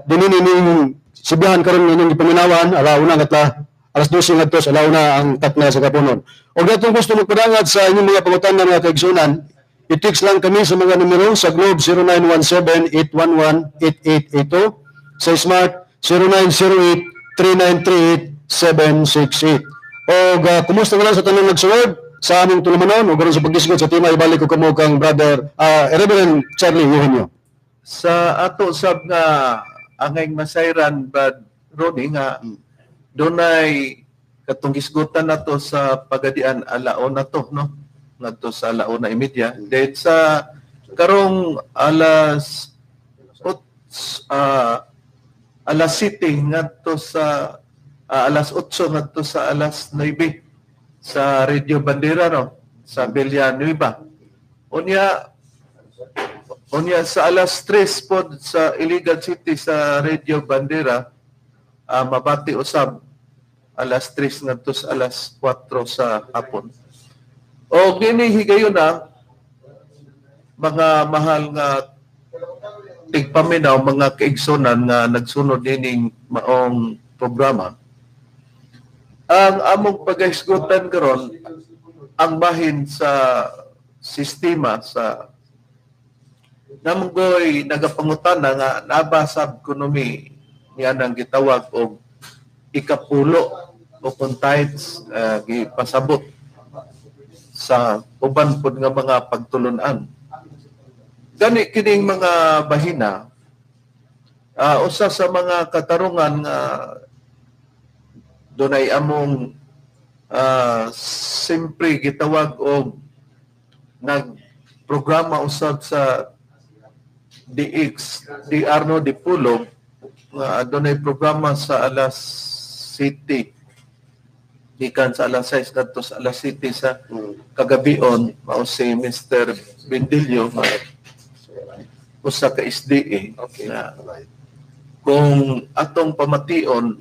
Dinhi ning sibihan karon nga inyong gipaminawan, alauna ngatla alas 12 ngadto sa alauna ang takna sa kapunon. Og atong gusto magpadangad sa inyong mga pangutana, mga kaigsunan, i-text lang kami sa mga numero: sa Globe, 0917-811-8882, sa Smart, 0908-3938-768. O kumusta na lang sa tanang nagsuwag sa among tulumanon o garon sa paghisgot sa tema, ibalik ko kamo kang Brother Reverend Charlie Eugenio. Sa ato sab nga angay masayran, Brad Ronnie, nga dunay katong hisgutan nato sa Pagadian alauna to, no, ngadto sa 1:30. Then sa karong alas 7 ngadto sa alas 8 ngadto sa alas 9 sa Radio Bandera, no, sa Villanueva. Unya sa alas 3 pod sa Iligan City sa Radio Bandera, mabati usab alas 3 ngadto sa alas 4 sa hapon. O gini higayon na, mga mahal nga tigpaminaw, mga kaigsunan nga nagsunod nining maong programa. Ang among paghisgutan karon ang bahin sa sistema sa namgoy nagapangutana nga nabasab kuno mi niya nang gitawag og ikapulo o kung tithes, gipasabot sa uban pod nga mga pagtulunan. Gani kining mga bahina, usa sa mga katarungan nga dunay among simpre gitawag og nagprograma usab sa DX DR, no, Dipolog, nga adunay programa sa alas 7 gikan sa alas 6 ngadto sa alas 7 sa kagabion, mao si Mr. Bendilio nga usa ka SDA na kung atong pamation,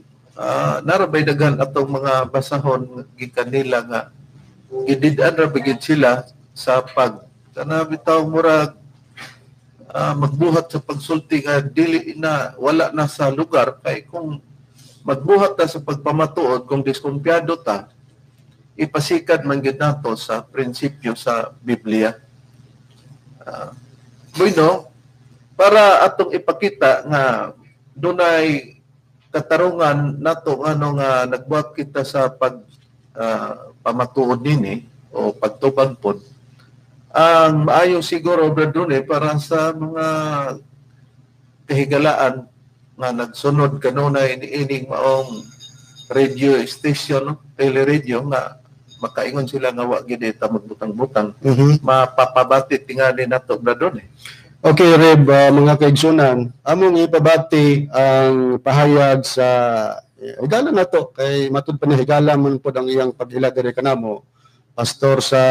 narabay daghan atong mga basahon gikan nila nga gidid-an ra ba sila sa pag kana bitaw murag magbuhat sa pagsulti nga dili na, wala na sa lugar, kay kung magbuhat ta sa pagpamatuod, kung diskumpiyado ta, ipasikad man gyud nato sa prinsipyo sa Biblia. Bueno, para atong ipakita nga dunay katarungan nato ngano nga nagbuhat kita sa pag pamatuod nini o pagtubag pod, ang maayo siguro, Brad Rune, para sa mga kahigalaan nga nagsunod kanunay niining maong radio station, no? Teleradio, nga makaingon sila nga wa gid ta magbutang-butang, mapapabati tingali nato, Brad Rune. Okay, Reb, mga kaigsunan, among ipabati ang pahayag sa higala nato kay matud pa ni higala man pod ang iyang pag-ila diri kanamo, pastor sa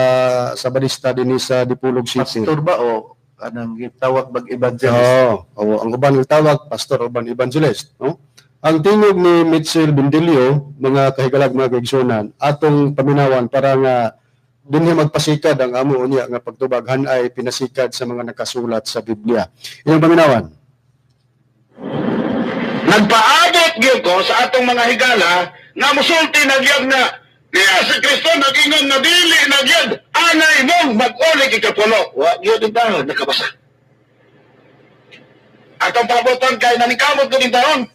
Sabadista dinhi sa Dipolog City. Pastor ba o anang gitawag bag evangelist? Oo, ang uban tawag pastor, uban evangelist, no? Ang tingog ni Mitchell Bendilio, mga kahigalag, mga kaigsunan, atong paminawan para nga dinhi magpasikad ang amo unya nga pagtubag ay pinasikad sa mga nakasulat sa Biblia. Inyong paminawan. Nagpaabot gyud ko sa atong mga higala nga musulti na gyud na niya si Kristo nag-ingon na dili na gyud anay mong mag-ulig ikapulo. Wa gyud taon nakabasa. Atong pabuton kay naningkamot gyud taon.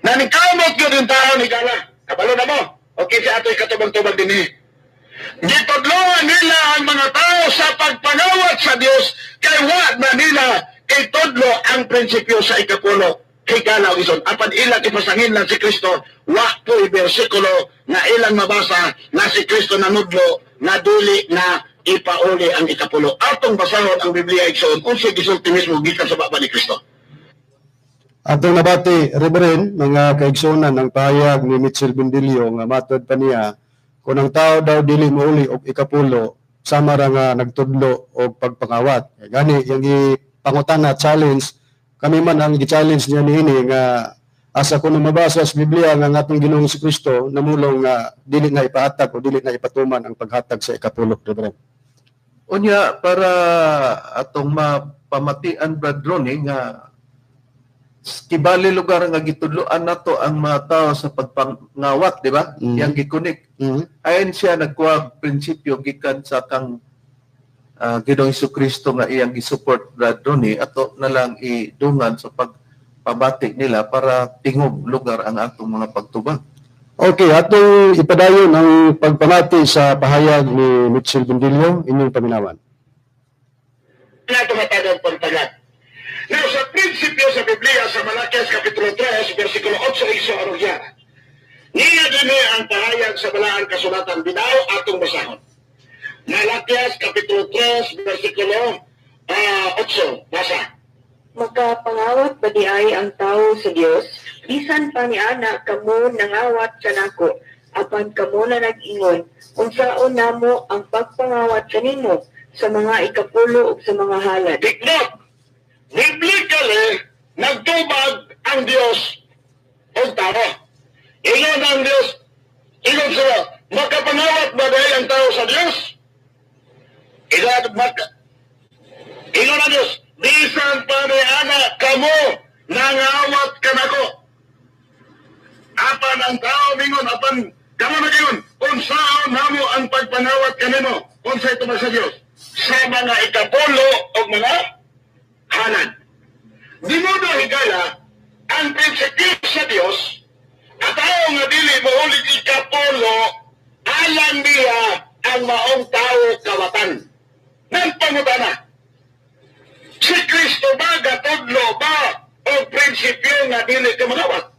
Naningkamot gyud taon, higala. Kabalo na mo. Okay si atoy katubag-tubag dinhi. Gitudloan nila ang mga tao sa pagpangawat sa Dios kay wa na nila itudlo ang prinsipyo sa ikapulo. Higala o ison, apan ilang ipasangin lang si Kristo, wa po'y bersikulo nga ilang mabasa na si Kristo nanudlo na dili na ipauli ang ikapulo. Atong basahon ang Biblia, igsoon, unsay gisulti mismo gikan sa baba ni Kristo. Atong nabati, Reverend, mga kaigsunan, ang pahayag ni Mitchell Bendilio nga matod pa niya, kung ang tao daw dili mouli og ikapulo, sama ra nga nagtudlo og pagpangawat. Gani, yung ipangutana, challenge, kami man ang gi-challenge niya niini nga asa ko na mabasa sa Biblia nga ang atong Ginoong si Kristo namulong nga dili na ipahatag o dili na ipatuman ang paghatag sa ikapulo, Reverend. Unya para atong mapamatian, Brad Ronnie, nga Kibali lugar nga gitudloan nato ang mga tao sa pagpangawat, di ba? Mhm. Yang gikunik. Ayon siya nagkuha prinsipyo gikan sa kang Ginoong Kristo nga iyang gisupport, Brad Ronnie, ato na lang idungan sa pagpabati nila para tingob lugar ang atong mga pagtubag. Okay, atong ipadayon ang pagpamati sa pahayag ni Mitchell Bendillo, inyong paminawan. Na tumatagag pagtagat. Now, sa prinsipyo sa Biblia, sa Malakias Kapitulo 3, versikulo 8, iso arugya. Niya dini ang pahayag sa balaan kasulatan binaw atong basahon. Malakias Kapitulo 3, versikulo 8, basa. Makapangawat ba di ay ang tao sa Dios? Bisan pa ni ana kamo nangawat kanako, apan kamo na nag-ingon, unsaon namo ang pagpangawat kanimo sa mga ikapulo ug sa mga halad? Take note, biblically, nagtubag ang Diyos o tao. Ingon ang Diyos, ingon sila, makapangawat ba dahil ang tao sa Diyos? Ingon ang Diyos, bisan pa ni ana kamo nangawat kanako. Apan ang tao mingon, apan kamo nagingon, unsaon namo ang pagpanawat kanimo, unsay tubag sa Diyos? Sa mga ikapulo o mga halad. Di mo na higala, ang prinsipyo sa Diyos, at tao nga dili mohulig ikapulo, alang niya ang maong tao kawatan. Nang pangutana, si Kristo ba gatudlo ba o prinsipyo nga dili ka mangawat?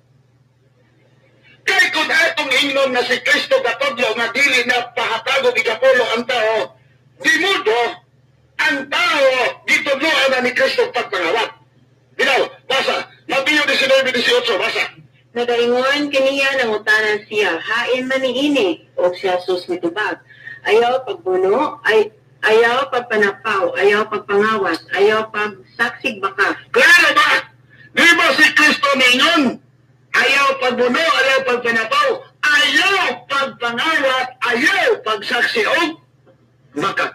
Kay kung atong ingnon nga si Kristo gatudlo nga dili na pahatagog ikapulo ang tao, di mudo ang tao gitudloan na ni Kristo pagpangawat. Binaw, basa, Mateo 19:18, basa. Nagaingon kaniya, nangutana siya, hain man niini? Og si Jesus mitubag, ayaw pagbuno, ay ayaw pagpanapaw, ayaw pagpangawat, ayaw pagsaksig baka. Klaro ba? Di ba si Kristo ningon? Ayaw pagbuno, ayaw pagpanapaw, ayaw pagpangawat, ayaw pagsaksi og baka.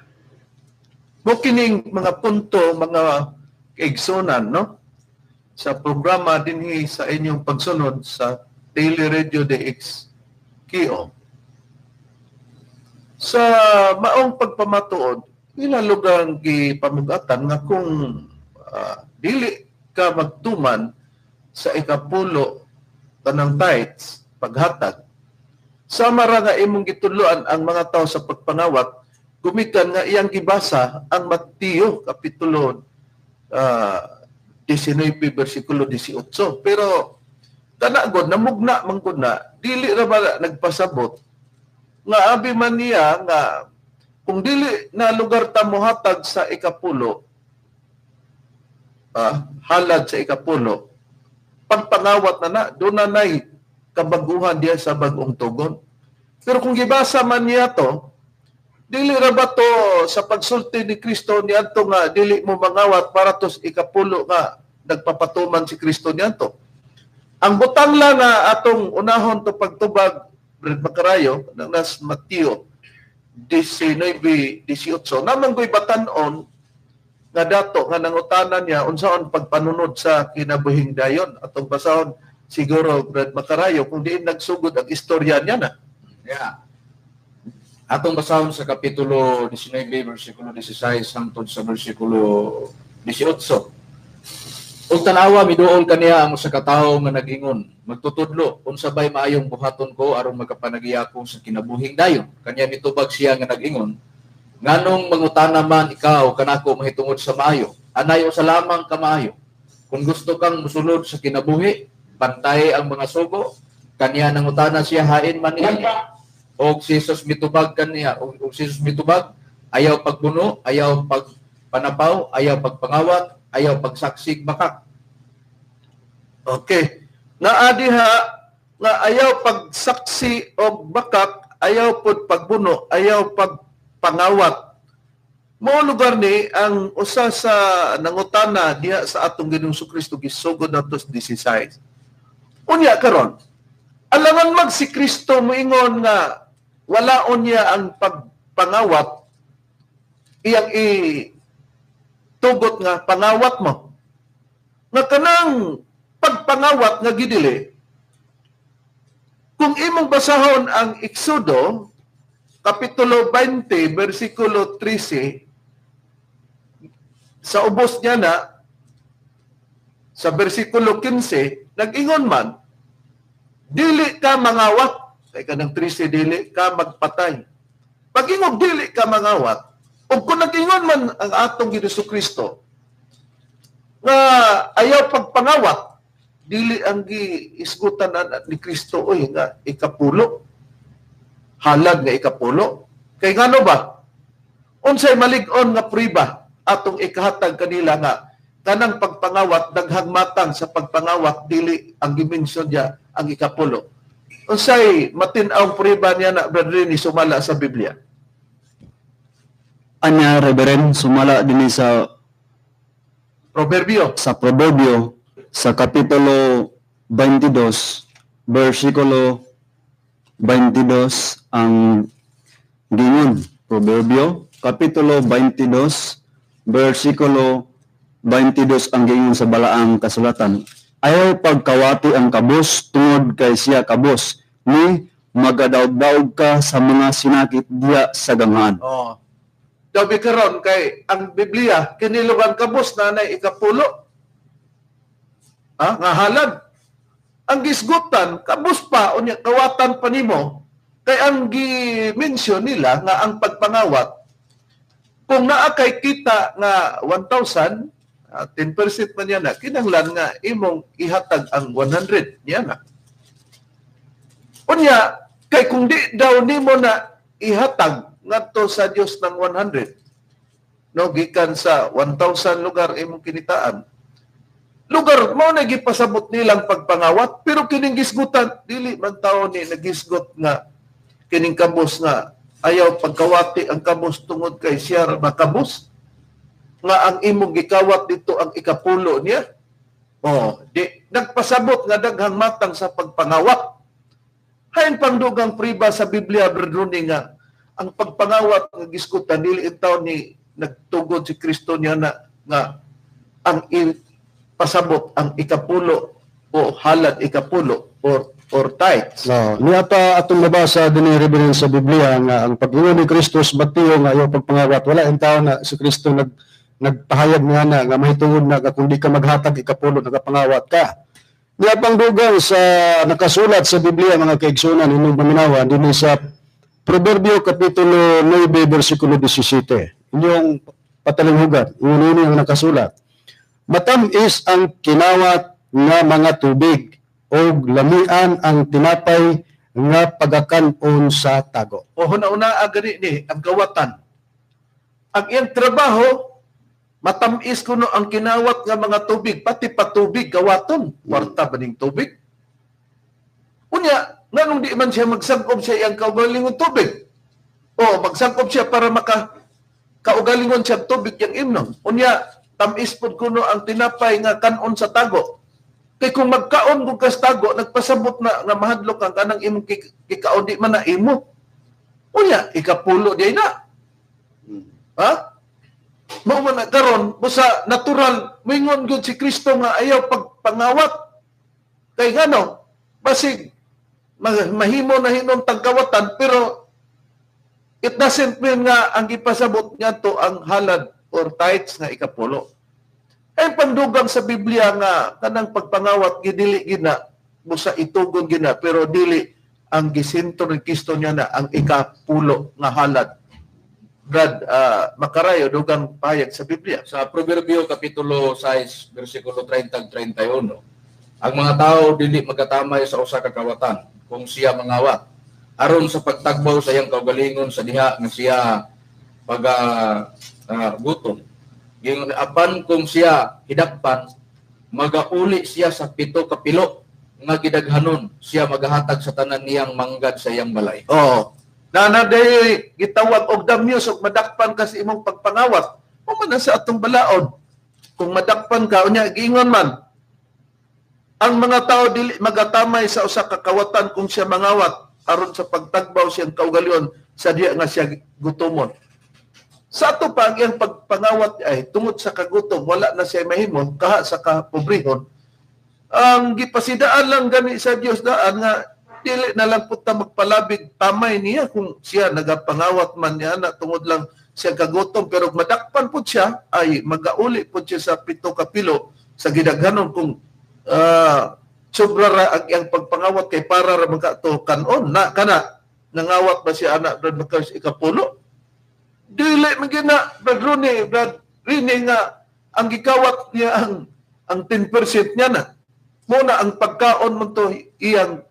Mo kining mga punto, mga kaigsunan, no? Sa programa dinhi sa inyong pagsunod sa Daily Radio DX KO. Sa maong pagpamatuod, ila lugar gipamugatan nga kung dili ka magtuman sa ikapulo kanang tithes, paghatag, sama ra nga imong gitudloan ang mga tao sa pagpangawat, gumikan nga iyang gibasa ang Mateo Kapitulo 19 versikulo 18. Pero kana god namugna man gud na dili ra ba nagpasabot nga abi man niya nga kung dili na lugar ta mohatag sa ikapulo, halad sa ikapulo, pagpangawat na na, doon na nay kabaguhan diya sa bagong tugon. Pero kung gibasa man niya to, dili ra ba to sa pagsulti ni Kristo niadto nga dili mo mangawat para tos ikapulo nga nagpapatuman si Kristo niadto? Ang butang lang nga atong unahon to pagtubag, Brad Macarayo, nang nas Mateo 19:18, naman ko'y batan-on nga dato nga nangutana niya unsaon pagpanunod sa kinabuhing dayon. Atong basahon siguro, Brad Macarayo, kung diin nagsugod ang istorya niya na. Yeah. Atong basahon sa Kapitulo 19, versikulo 16 hangtod sa versikulo 18. Ug tan-awa, miduol kaniya ang usa ka tawo nga nag-ingon, "Magtutudlo, unsa bay maayong buhaton ko aron magkapanagiya ko sa kinabuhing dayon?" Kanya mitubag siya nga nag-ingon, "Nganong mangutana man ikaw kanako mahitungod sa maayo? Anay usa lamang ka maayo. Kung gusto kang musulod sa kinabuhi, bantay ang mga sugo." Kanya nangutana siya, "Hain man niini?" Og si Jesus mitubag kaniya, og si Jesus mitubag, ayaw pagbuno, ayaw pagpanapaw, ayaw pagpangawat, ayaw pagsaksig bakak. Okay. Naa diha nga ayaw pagsaksi og bakak, ayaw pod pagbuno, ayaw pagpangawat. Mao lugar ni ang usa sa nangutana diha sa atong Ginoong Kristo gisugod nato sa 16. Unya karon, alangan mag si Kristo moingon nga wala unya ang pagpangawat, iyang i tugot nga pangawat mo. Nga kanang pagpangawat nga gidili. Kung imong basahon ang Exodo kapitulo 20 bersikulo 13, sa ubos niya na sa bersikulo 15, nag-ingon man, dili ka mangawat. Kay kanang 13, dili ka magpatay. Pag-ingog dili ka mangawat, o kung nag-ingon man ang atong Hesus Kristo nga ayaw pagpangawat, dili ang giisgutan na ni Kristo oy nga ikapulo, halag nga ikapulo. Kay ngano ba? Unsay malig-on nga priba atong ikahatag kanila nga kanang pagpangawat, daghang matang sa pagpangawat, dili ang gimensyon niya ang ikapulo? Unsay matin-awng priba niya na, Brother ni sumala sa Biblia? Anya, Reverend, sumala dinhi sa Proverbio. Sa Proverbio sa kapitulo 22 bersikulo 22 ang gingon. Proverbio kapitulo 22 bersikulo 22 ang gingon sa balaang kasulatan. Ayaw pagkawati ang kabos tungod kay siya kabos, ni magadaog-daog ka sa mga sinakit diya sa ganghaan. Oh. Dabi karon kay ang Biblia kinilugan kabos na nay ikapulo. Ha? Nga halad. Ang gisgutan kabos pa unya kawatan pa nimo, kay ang gi-mention nila nga ang pagpangawat, kung naa kay kita nga 1,000, 10% man yan na, kinahanglan nga imong ihatag ang 100 niya na. Unya kay kung di daw nimo na ihatag ngadto sa Dios ng 100, no, gikan sa 1,000 lugar imong kinitaan, lugar mo na gipasabot nilang pagpangawat, pero kining gisgutan dili man tawo ni nagisgot nga kining kabos nga ayaw pagkawati ang kabos tungod kay siya makabos, nga ang imong gikawat dito ang ikapulo niya. Oh, di nagpasabot nga daghang matang sa pagpangawat. Hain pangdugang priba sa Biblia, Brother Ronnie, nga ang pagpangawat nga gisgutan dili intaw ni nagtugod si Kristo niya na nga ang pasabot ang ikapulo o halad ikapulo or tithes. No, niya pa atong nabasa dinhi, Reverend, sa Biblia nga ang pag-ingon ni Kristo sa Mateo nga ayaw pagpangawat, wala intaw na si Kristo nagpahayag niya na nga mahitungod na kung di ka maghatag ikapulo nagapangawat ka. Niya pang dugang sa nakasulat sa Biblia, mga kaigsunan, inyong paminawan dinhi sa Proverbio kapitulo 9 bersikulo 17. Inyong patalinghugan, ingon ang nakasulat. Matamis ang kinawat nga mga tubig og lamian ang tinapay nga pagakan-on sa tago. O huna-una gani ni ang kawatan. Ang iyang trabaho matamis kuno ang kinawat nga mga tubig, pati patubig kawaton, kwarta ba ning tubig? Unya, nganong di man siya magsangkob sa iyang kaugalingon tubig? O magsangkob siya para maka kaugalingon siya tubig yang imnon. Unya, tamis pod kuno ang tinapay nga kanon sa tago. Kay kung magkaon kung kas tago, nagpasabot na nga mahadlok ang kanang imong kikaon di man na imo. Unya, ikapulo di na. Ha? Mao man na karon, busa natural moingon gyud si Kristo nga ayaw pagpangawat. Kay ngano, basig mahimo na hinon tagkawatan, pero it doesn't mean nga ang gipasabot niya to ang halad or tithes nga ikapulo. Ay pandugang sa Biblia nga kanang pagpangawat gidili gina busa itugon gina, pero dili ang gisinto ni Kristo niya na ang ikapulo nga halad. Brad Makarayo, dugang pahayag sa Biblia. Sa Proverbio kapitulo 6 bersikulo 30 31, ang mga tao dili magatamay sa usa ka kawatan kung siya mangawat, aron sa pagtagbaw sa iyang kaugalingon sa diha nga siya paga gutom. Gingon apan kung siya hidakpan, magauli siya sa 7 ka pilo nga gidaghanon, siya magahatag sa tanan niyang manggad sa iyang balay. Oh. Nana day gitawag og damyos og madakpan ka sa imong pagpangawat. Mo man sa atong balaod. Kung madakpan ka unya giingon man ang mga tao dili magatamay sa usa ka kawatan kung siya mangawat aron sa pagtagbaw siyang kaugalingon sa diya nga siya gutomon. Sa ato pa ang iyang pagpangawat ay tungod sa kagutom, wala na siya mahimo kaha sa kapobrehon. Ang gipasidaan lang gani sa Dios daan nga dili na lang pud ta magpalabig tamay niya kung siya nagapangawat man niya na tungod lang siya kagutom, pero madakpan pud siya ay magauli pud siya sa 7 ka pilo sa gidaghanon kung sobra ra ang iyang pagpangawat kay para ra magkato kanon na kana nangawat ba siya ana, Brad Makars, ikapulo? Dili man gyud na, Brad Rooney, Brad Rini, nga ang gikawat niya ang 10% niya na muna ang pagkaon mo to iyang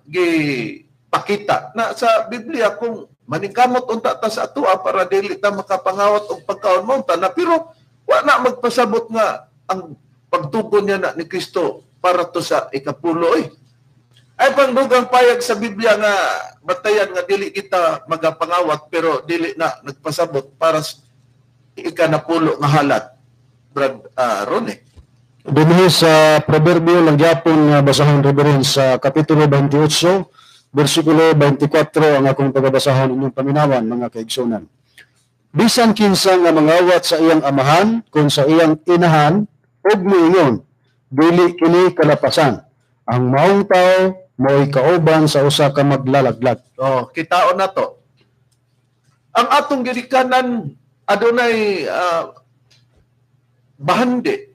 gipakita na sa Biblia kung maningkamot unta ta sa atoa para dili ta makapangawat og pagkaon mo unta na, pero wa na magpasabot nga ang pagtugon niya na ni Kristo para to sa ikapulo eh. Ay pangdugang payag sa Biblia nga batayan nga dili kita magapangawat pero dili na nagpasabot para sa ikanapulo nga halat, Brad Ronnie. Dinhi sa Proverbio lang gyapon nga basahon, Reverend, sa Kapitulo 28, versikulo 24 ang akong pagabasahon, inyong paminawan, mga kaigsunan. Bisan kinsa nga mangawat sa iyang amahan kung sa iyang inahan ug miingon, "Dili kini kalapasan." Ang maong tao mao'y kauban sa usa ka maglalaglag. Oh, kitaon na to. Ang atong ginikanan adunay bahandi.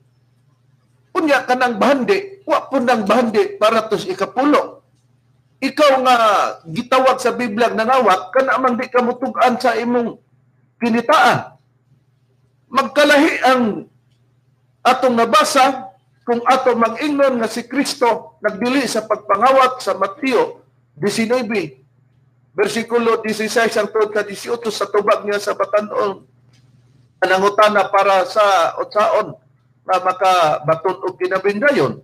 Unya kanang bahandi, wa pud nang bahandi para tos ikapulo. Ikaw nga gitawag sa Biblia nangawat, kana man di ka mutug-an sa imong kinitaan. Magkalahi ang atong nabasa kung ato mag-ingnon nga si Kristo nagdili sa pagpangawat sa Mateo 19 versikulo 16 hangtod ka 18 sa tubag niya sa batan-ong nangutana para sa utsaon na makabaton og kinabindayon.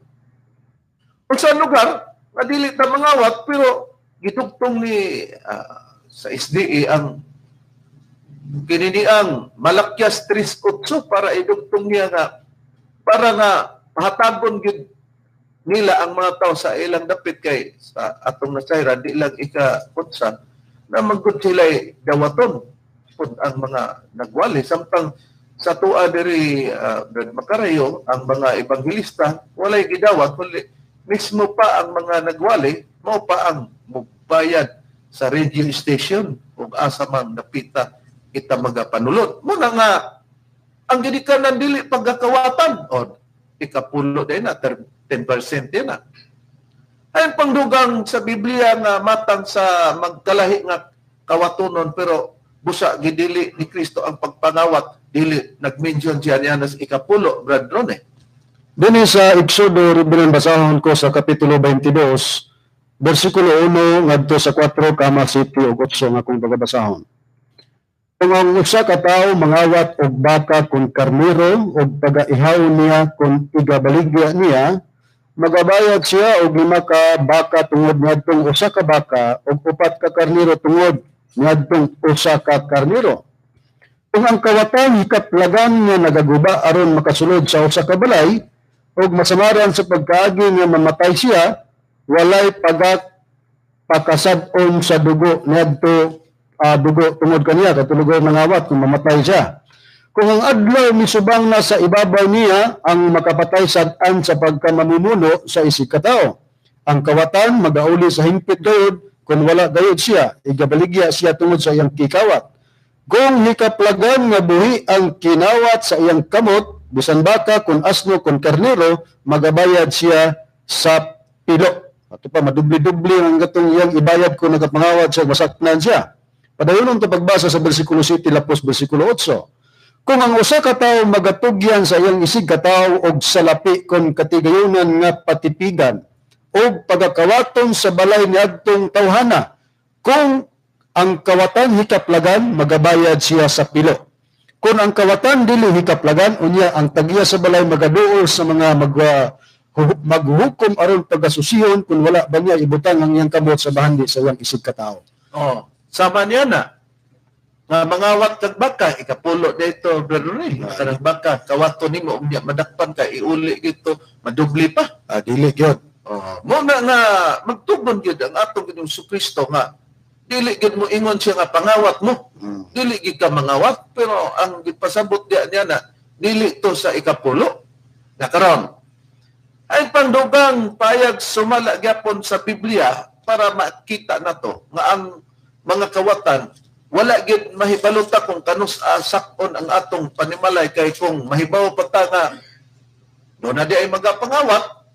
Kung sa lugar nga dili ta mangawat pero gitugtong ni sa SDA ang kinini ang Malakias 3:8 para idugtong niya nga para nga hatagon gyud nila ang mga tao sa ilang dapit kay sa atong nasayran di lang ika-utsa na manggod sila dawaton pud ang mga nagwali, samtang sa tuwa diri Brad Macarayo, ang mga ebanghelista walay gidawat kundi mismo pa ang mga nagwali mao pa ang mubayad sa radio station ug asa man dapita kita magapanulot. Muna nga ang ginikanan dili pagkakawatan o ikapulo din na 10% din na. Ay pangdugang sa Biblia nga matang sa magkalahi nga kawatunon pero busa gidili ni Kristo ang pagpangawat, dili nag-mention siya niya nas ikapulo, Brad Ron eh. Dinhi sa Exodo, Reverend, basahon ko sa Kapitulo 22, versikulo 1 ngadto sa 4, kama 7 ug 8 nga akong pagabasahon. Kung ang usa ka tawo mangawat og baka kun karnero og pagaihaw niya kun igabaligya niya, magabayad siya og 5 ka baka tungod niadtong usa ka baka ug 4 ka karnero tungod niadtong usa ka karnero. Kung ang kawatan hikaplagan nga nagaguba aron makasulod sa usa ka balay ug masamaran sa pagkaagi nga mamatay siya, walay pagakapakasad-on sa dugo niadto dugo tungod kaniya katulog nangawat kung mamatay siya. Kung ang adlaw misubang na sa ibabaw niya, ang makapatay sad-an sa pagkamamumuno sa isig katao. Ang kawatan magauli sa hingpit gayud kung wala gayud siya, igabaligya siya tungod sa iyang kikawat. Kung hikaplagan nga buhi ang kinawat sa iyang kamot, bisan baka kun asno kun karnero, magabayad siya sa pilo. Ato pa, madubli-dubli ang gatong iyang ibayad kung nagapangawat siya, masaknan siya. Padayon ang pagbasa sa versikulo 7 lapos versikulo 8. Kung ang usa ka tawo magatugyan sa iyang isig ka tawo og salapi kon katigayunan nga patipigan og pagakawaton sa balay niadtong tawhana, kung ang kawatan hikaplagan, magabayad siya sa pilo. Kung ang kawatan dili hikaplagan, unya ang tagya sa balay magaduol sa mga maghukom aron pagasusihon kung wala ba niya ibutang ang iyang kamot sa bahandi sa iyang isig ka tawo. Oh, sama niya na. Nga mangawat kag baka, ikapulo dito, Brother Ray. Kanang baka, kawato nimo unya madakpan ka, iuli gito, madubli pa. Dili gyud. Oh, mo na nga magtugon gyud ang atong Ginoong Kristo nga dili gyud mo ingon siya nga pangawat mo. Dili gyud ka mangawat, pero ang gipasabot diya niya na dili to sa ikapulo. Na karon, Ay pangdugang payag sumala gyapon sa Biblia para makita nato nga ang mga kawatan wala gyud mahibalo ta kung kanus sakon ang atong panimalay, kay kung mahibaw pa ta nga doon na di ay magapangawat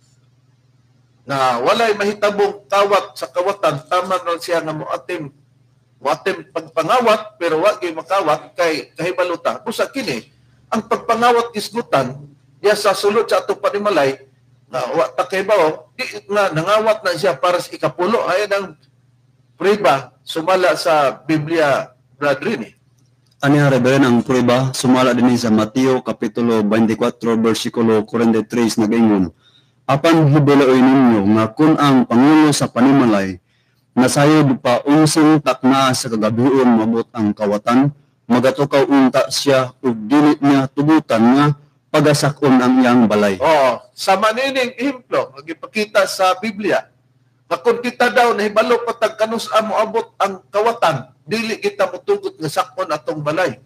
na walay mahitabong kawat sa kawatan, tama lang siya nga moatim moatim pagpangawat pero wa gyud makawat kay kahibalo ta. Busa kini ang pagpangawat isgutan diya sa sulod sa atong panimalay nga wa ta kahibaw di nga nangawat na siya para sa ikapulo. Ayan ang priba sumala sa Biblia, brethren eh. Ani, Reverend, ang prueba sumala dinhi sa Mateo kapitulo 24 bersikulo 43, nagaingon: "Apan hibaluoy ninyo nga kun ang pangulo sa panimalay nasayod pa unsang takna sa kagabion moabot ang kawatan, magatukaw unta siya ug dili niya tugutan nga pagasak-on ang iyang balay." Oh, sa manining ehemplo nga gipakita sa Biblia nga kung kita daw nahibalo pa tag kanus moabot ang kawatan, dili kita motugot nga sakon atong balay.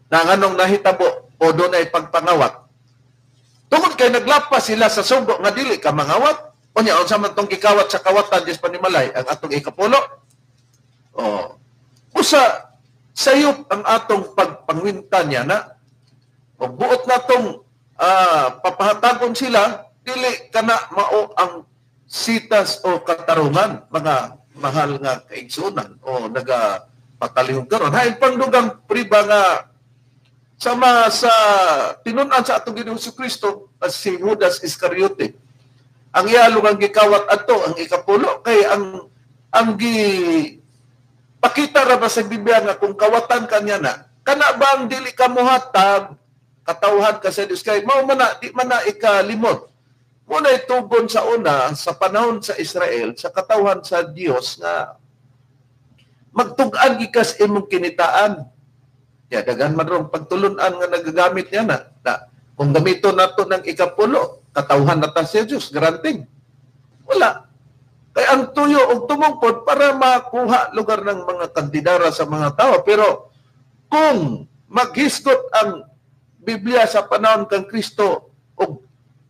Na nganong nahitabo o dunay pagpangawat? Tungod kay naglapas sila sa sugo nga dili ka mangawat. Unya unsa man tong gikawat sa kawatan dis panimalay ang atong ikapulo? Oh. Usa sayop ang atong pagpangwinta niya na o buot natong papahatagon sila, dili kana mao ang sitas o katarungan, mga mahal nga kaigsunan o nagapatalihog karon. Hain pangdugang priba nga sama sa tinun-an sa atong Ginoong Kristo si Judas Iscariote. Ang iya ang gikawat adto ang ikapulo kay ang gi pakita ra ba sa Biblia nga kung kawatan kanya na kana ba ang dili ka mohatag katawhan ka sa Dios kay mao man na di man na ikalimot. Muna itugon sa una sa panahon sa Israel sa katawhan sa Dios nga magtug-an gikas imong kinitaan. Ya daghan man rong pagtulun-an nga nagagamit niya na, na kung gamiton nato ng ikapulo, katawhan na ta sa Dios, granting. Wala. Kay ang tuyo og tumungkod para makuha lugar ng mga kandidara sa mga tao. Pero kung maghisgot ang Biblia sa panahon kang Kristo og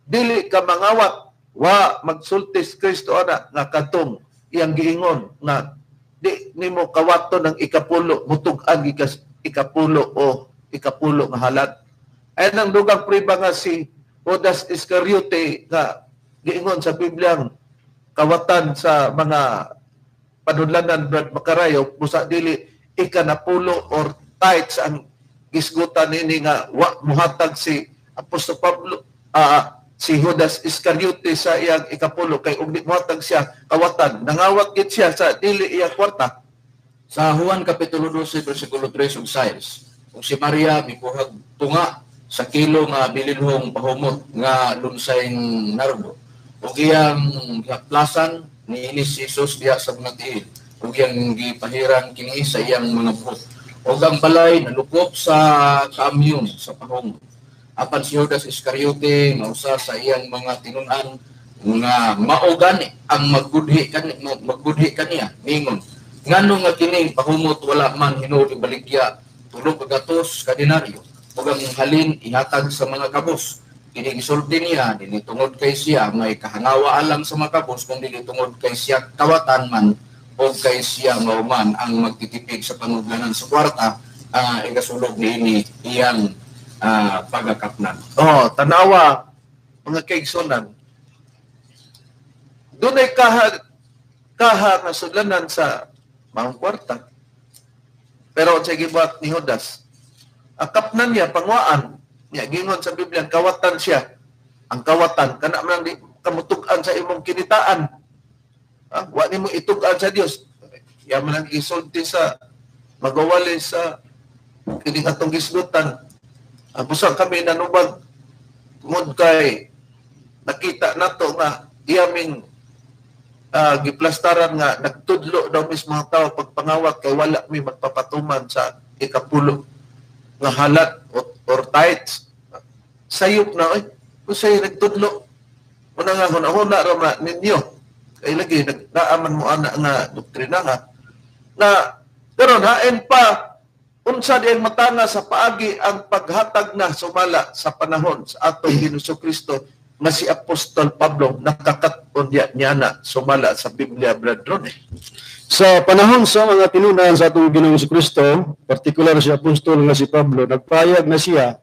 dili ka mangawat, wa magsultis Kristo ana nga katong iyang giingon nga di nimo kawaton ng ikapulo, mutug-an gikas ikapulo o ikapulo nga halad. Ay nang dugang priba nga si Judas Iscariote nga giingon sa Bibliang kawatan sa mga panudlanan, Brad Macarayo, busa dili ikanapulo or tithes ang gisgutan nini nga wa muhatag si Apostol Pablo si Judas Iscariote sa iyang ikapulo kay ug di muhatag siya kawatan, nangawat gid siya sa dili iya kwarta. Sa Juan kapitulo 12 bersikulo 3 ug 6, ug si Maria mibuhag tunga sa kilo nga bilinhong pahumot nga lunsay nardo, ug iyang gihaplasan niini si Jesus diha sa mga tiil, ug iyang gipahiran kini sa iyang mga buhok, ug ang balay nalukop sa kaamyon sa pahumot. Apan si Judas Iscariote nga usa sa iyang mga tinun-an nga mao gani ang magbudhi kaniya ningon, ngano nga kining pahumot wala man hinuod ibaligya 300 ka denaryo ug ang halin ihatag sa mga kabos? Kini gisulti niya dili tungod kay siya may kahangawa alang sa mga kabos, kung dili tungod kay siya kawatan man o kay siya mao man ang magtitipig sa panudlanan sa kwarta, igasulog niini iyang pagakapnan. Oh, tanawa mga kaigsunan. Dunay kaha kaha nga sudlanan sa mga kwarta. Pero sa gibuhat ni Judas, akapnan niya pangwaan niya gingon sa Biblia kawatan siya. Ang kawatan kana man di kamutug-an sa imong kinitaan. Wa nimo itug-an sa Dios. Ya man ang gisulti sa magawali sa kining atong gisgutan. Busa kami nanubag tungod kay nakita nato nga iyaming giplastaran nga nagtudlo daw mismo ang tao pagpangawat kay wala mi magpapatuman sa ikapulo nga halat or tithes. Sayop na oy, usay nagtudlo. Una nga hunahuna ra man ninyo. Kay lagi nagdaaman mo ana nga doktrina nga na karon hain pa unsa diyang matanga sa paagi ang paghatag na sumala sa panahon sa atong Ginoong Kristo. nga si Apostol Pablo nakakat-on diya niya na sumala sa Biblia, Brad Ronnie? Sa panahon sa mga tinunan sa atong Ginoong Kristo, partikular si Apostol nga si Pablo, nagpayag na siya.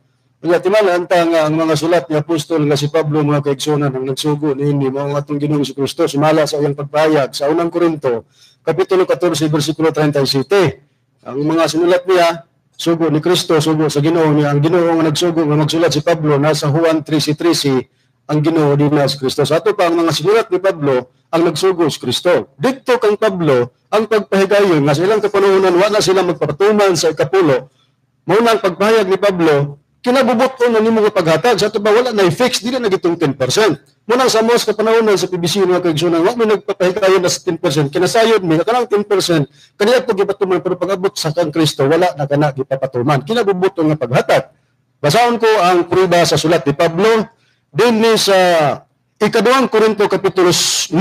Kaya timalaan ta nga ang mga sulat ni Apostol nga si Pablo, mga kaigsunan, ang nagsugo niini mao ang atong Ginoong Kristo sumala sa iyang pagpayag sa Unang Korinto kapitulo 14 bersikulo 37. Ang mga sinulat niya, sugo ni Kristo, sugo sa Ginoo niya. Ang Ginoo nga nagsugo nga magsulat si Pablo nasa Juan 13:13, ang Ginoo din na si Kristo. Sa ato pa ang mga sinulat ni Pablo, ang nagsugo si Kristo. Didto kang Pablo, ang pagpahigayon nga sa ilang kapanahonan wa na sila magpapatuman sa ikapulo. Mao na ang pagpahayag ni Pablo, kinabubuton na nimo nga paghatag. Sa ato ba wala na fix dili na gitong 10%. Mao nang sa most kapanahonan sa PBC, mga kaigsunan, wa may nagpapahigayon na sa 10%. Kinasayod mi kanang 10% kaniya to gipatuman, pero pag-abot sa kang Kristo wala na kana gipapatuman. Kinabubuton nga paghatag. Basahon ko ang prueba sa sulat ni Pablo dinhi sa Ikaduhang Korinto kapitulo 9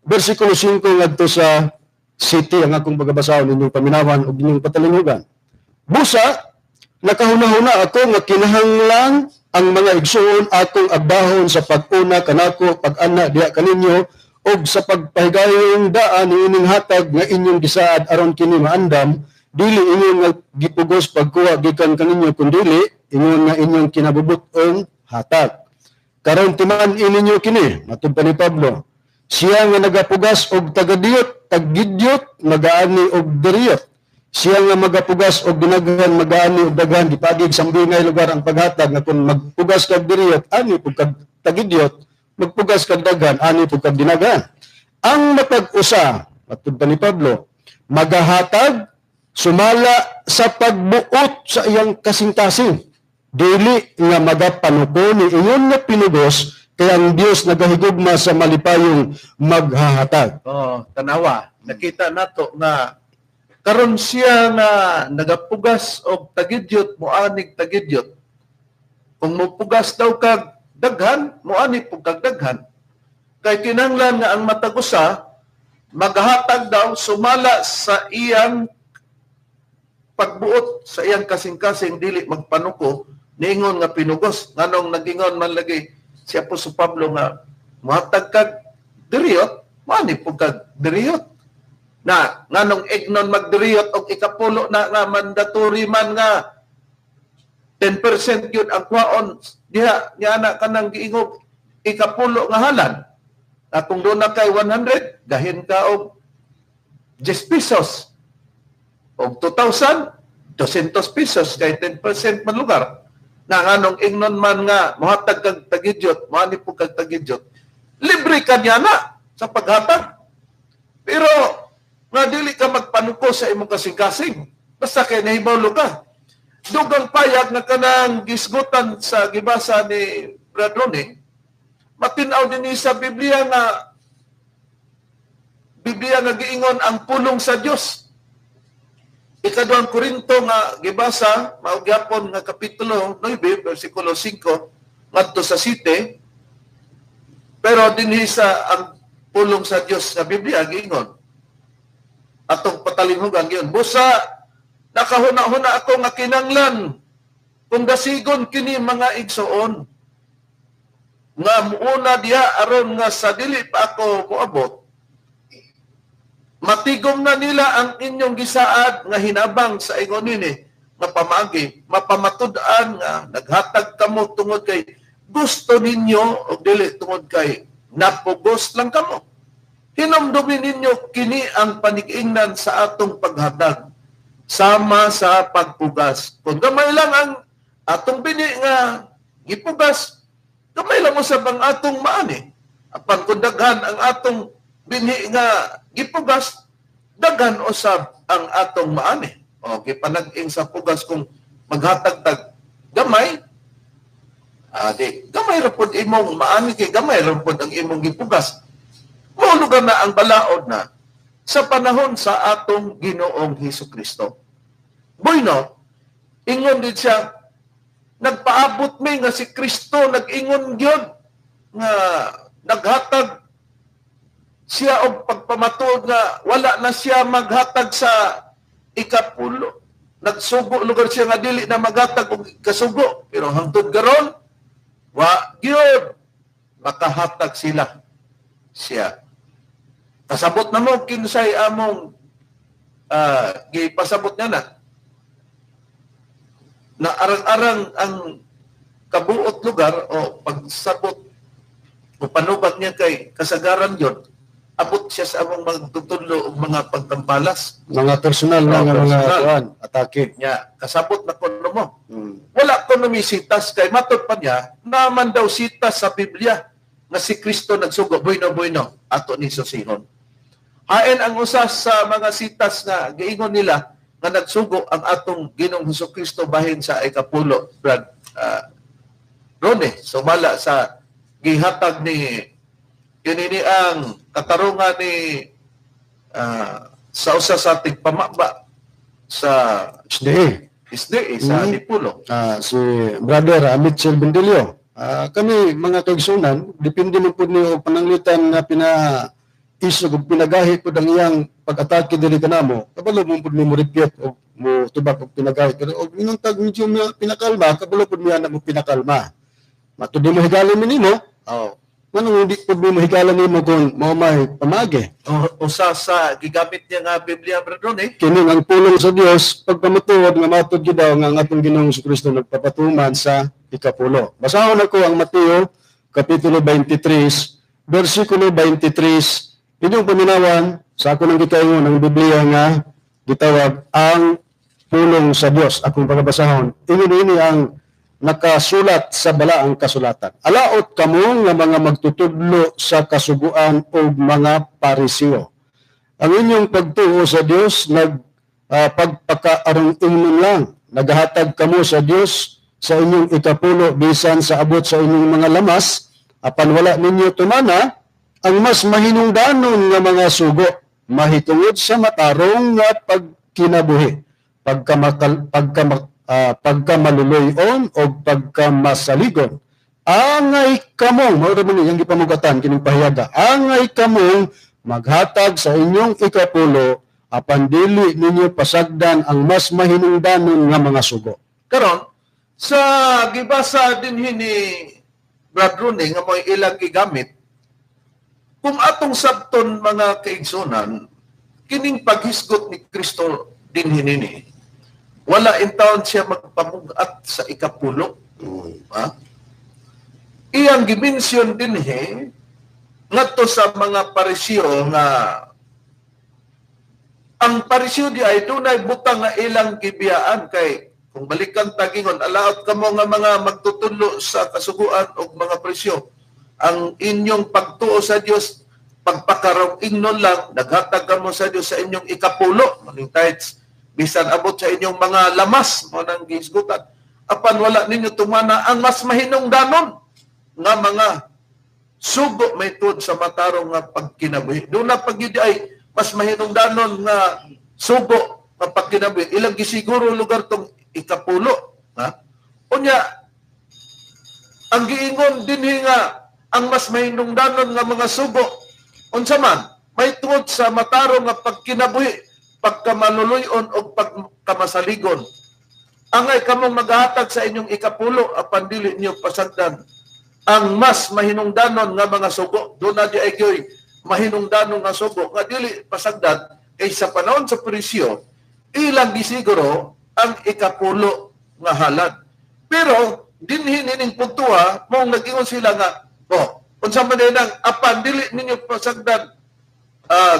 bersikulo 5 ngadto sa 7 ang akong pagabasahon, inyong paminawan ug inyong patalingugan. Busa nakahuna-huna ako nga kinahanglan ang mga igsuon akong agdahon sa pag-una kanako pag-ana diha kaninyo ug sa pagpahigayong daan niining hatag nga inyong gisaad, aron kini maandam, dili ingon nga gipugos pagkuha gikan kaninyo, kundili ingon nga inyong kinabubut-ong hatag. Karon timan-i ninyo kini, matud pa ni Pablo, siya nga nagapugas og tagadiyot, taggidyot, magaani og diriyot. Siya nga magapugas og dinaghan, magaani og daghan. Gipagig sambingay lugar ang paghatag nga kung magpugas kag diriyot, ani pug kag tagidyot, magpugas kag daghan, ani pug kag dinaghan. Ang matag usa, matud pa ni Pablo, magahatag sumala sa pagbuot sa iyang kasing-kasing, dili nga magapanuko ni ingon nga pinugos, kay ang Dios nagahigugma sa malipayong maghahatag. Oh, tanawa, nakita nato nga karon siya nga nagapugas og tagidyot, moanig tagidyot. Kung mopugas daw kag daghan, moani pug kag daghan. Kay kinahanglan nga ang matag usa maghatag daw sumala sa iyang pagbuot sa iyang kasing-kasing, dili magpanuko niingon nga pinugos. Nganong nagingon man lagi si Apostol Pablo nga mohatag kag diriyot, moani pug kag diriyot. Na nganong ignon magdiriyot og ikapulo na nga mandatory man nga 10% yun ang kwaon diha niya na kanang giingog ikapulo nga halan. At kung doon na kay 100, gahin ka og 10 pesos. Og 2,000, 200 pesos kay 10% man lugar. Na nganong ingnon man nga mohatag kag tagidyot, moani pug kag tagidyot, libre ka niya na sa paghatag. Pero nga dili ka magpanuko sa imong kasing-kasing, basta kay nahibalo ka. Dugang payag nga kanang gisgutan sa gibasa ni Brad Ronnie, matin-aw din sa Biblia nga giingon ang pulong sa Dios. Ikaduhang Korinto nga gibasa, mao gyapon nga kapitulo 9 bersikulo 5 ngadto sa 7, pero dinhi sa ang pulong sa Dios sa Biblia giingon atong patalinghugan giyon, busa nakahuna-huna ako nga kinanglan kung dasigon kini mga igsoon nga muuna diha aron nga sa dili pa ako moabot, matigom na nila ang inyong gisaad nga hinabang sa ingon nini nga pamaagi, mapamatud-an nga naghatag kamo tungod kay gusto ninyo o dili tungod kay napugos lang kamo. Hinumdumin ninyo kini ang panig-ingnan sa atong paghatag sama sa pagpugas. Kung gamay lang ang atong bini nga gipugas, gamay lang usab ang atong maani. Apan kung daghan ang atong bini nga gipugas, daghan usab ang atong maani. O gipanag-ing sa pugas, kung maghatag tag gamay, di gamay ra pod imong maani kay gamay ra pod ang imong gipugas. Mao lugar na ang balaod na sa panahon sa atong Ginoong Hesus Kristo. Bueno, ingon din siya, nagpaabot mi nga si Kristo nag-ingon gyud nga naghatag siya og pagpamatuod nga wala na siya maghatag sa ikapulo. Nagsugo lugar siya nga dili na maghatag og kasugo, pero hangtod karon wa gyud. makahatag sila siya. Kasabot na mo kinsay among gipasabot niya na na arang-arang ang kabuot lugar o pagsabot o panubat niya kay kasagaran yon, abot siya sa among magtutudlo og mga pagtampalas. Mga personal na Oh, nga mga personal. kuan, atake. Niya kasabot na kuno mo. Wala kuno mi sitas kay matod pa niya naman daw sitas sa Biblia nga si Kristo nagsugo. Bueno bueno ato ni susihon. Hain ang usa sa mga sitas nga giingon nila nga nagsugo ang atong Ginoong Hesus Kristo bahin sa ikapulo, Brad Rone, sumala sa gihatag ni kinini ang katarungan ni sa usa sa tigpamaba sa SDA. SDA sa Dipulo. Si Brother Mitchell Bendilio. Kami mga kaigsunan, depende man pud ni og pananglitan nga pina isog og pinagahi pud ang iyang pag-atake diri kanamo. Kabalo mo pud mi mo repeat og mo tubak og pinagahi, pero og ingon tag medyo pinakalma, kabalo pud mi ana mo pinakalma. Matud di mo higalan mi nimo. Oh. Nganong hindi pud mi mo higalan nimo kung mao may pamagi? Usa sa gigamit niya nga Biblia, Brother Ronnie. Kini ang pulong sa Dios pagpamatuod nga matud gyud daw nga ang atong Ginoong Kristo nagpapatuman sa ikapulo. Basahon ako ang Mateo kapitulo 23 bersikulo 23. Inyong paminawan sa ako nang gitaingon ang Biblia nga gitawag ang pulong sa Dios. Akong pagabasahon. Ingon ini ang nakasulat sa balaang kasulatan. Alaot kamo nga mga magtutudlo sa kasuguan og mga Pariseo. Ang inyong pagtuo sa Dios nag pagpakaarong ingnon lang. Nagahatag kamo sa Dios sa inyong ikapulo bisan sa abot sa inyong mga lamas, apan wala ninyo tumana ang mas mahinungdanon nga mga sugo mahitungod sa matarong nga pagkinabuhi, pagkamaluloy-on o pagkamasaligon. Angay kamong, mao ra man iyang gipamugatan kining pahiyaga, angay kamong maghatag sa inyong ikapulo apan dili ninyo pasagdan ang mas mahinungdanon nga mga sugo. Karon sa gibasa dinhi ni Brad Rooney nga mo'y ilang gigamit, kung atong sabton mga kaigsunan, kining paghisgot ni Kristo dinhi nini, wala in taon siya magpamugat sa ikapulo. Ha? Iyang gimensyon dinhi ngadto sa mga Pariseo nga ang Pariseo di ay dunay butang nga ilang gibiyaan kay kung balikan tagingon alaot kamo nga mga magtutudlo sa kasuguan og mga Pariseo, ang inyong pagtuo sa Dios pagpakarong ingnon lang, naghatag kamo sa Dios sa inyong ikapulo, maning tithes, bisan abot sa inyong mga lamas mo nang gihisgutan, apan wala ninyo tumana ang mas mahinungdanon nga mga sugo may tuod sa matarong nga pagkinabuhi. Doon na pagyud ay mas mahinungdanon nga sugo nga pagkinabuhi. Ilang gisiguro lugar tong ikapulo. Ha? Unya, ang giingon dinhi nga ang mas mahinungdanon nga mga sugo, unsa man, may tuod sa matarong nga pagkinabuhi, pagkamaluloy-on o pagkamasaligon. Angay kamong maghatag sa inyong ikapulo, apan dili niyo pasagdan ang mas mahinungdanon nga mga sugo. Doon na di ay gyoy mahinungdanon nga sugo nga dili pasagdan kay sa panahon sa presyo ilang gisiguro ang ikapulo nga halad. Pero dinhi nining puntuha mong nag-ingon sila nga oh, unsa man din ang apan dili ninyo pasagdan,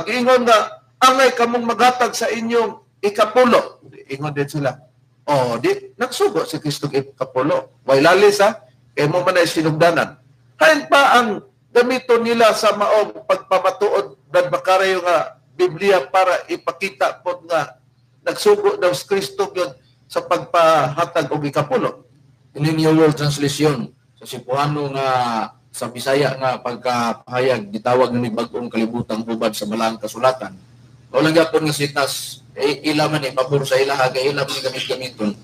giingon nga angay kamong maghatag sa inyong ikapulo. Ingon din sila. Oh, di nagsugo si Kristo ikapulo. Way lalis ha, kay mo man ay sinugdanan. Hain pa ang gamiton nila sa maong pagpamatuod Brad Macario nga Biblia para ipakita pod nga nagsugo daw si Kristo gyud sa pagpahatag og ikapulo. In New World Translation sa Cebuano nga sa Bisaya nga pagkapahayag gitawag ni bag-ong kalibutang hubad sa balaang kasulatan. Wala gyapon nga sitas ila man pabor sa ilaha kay ila man gamit-gamiton.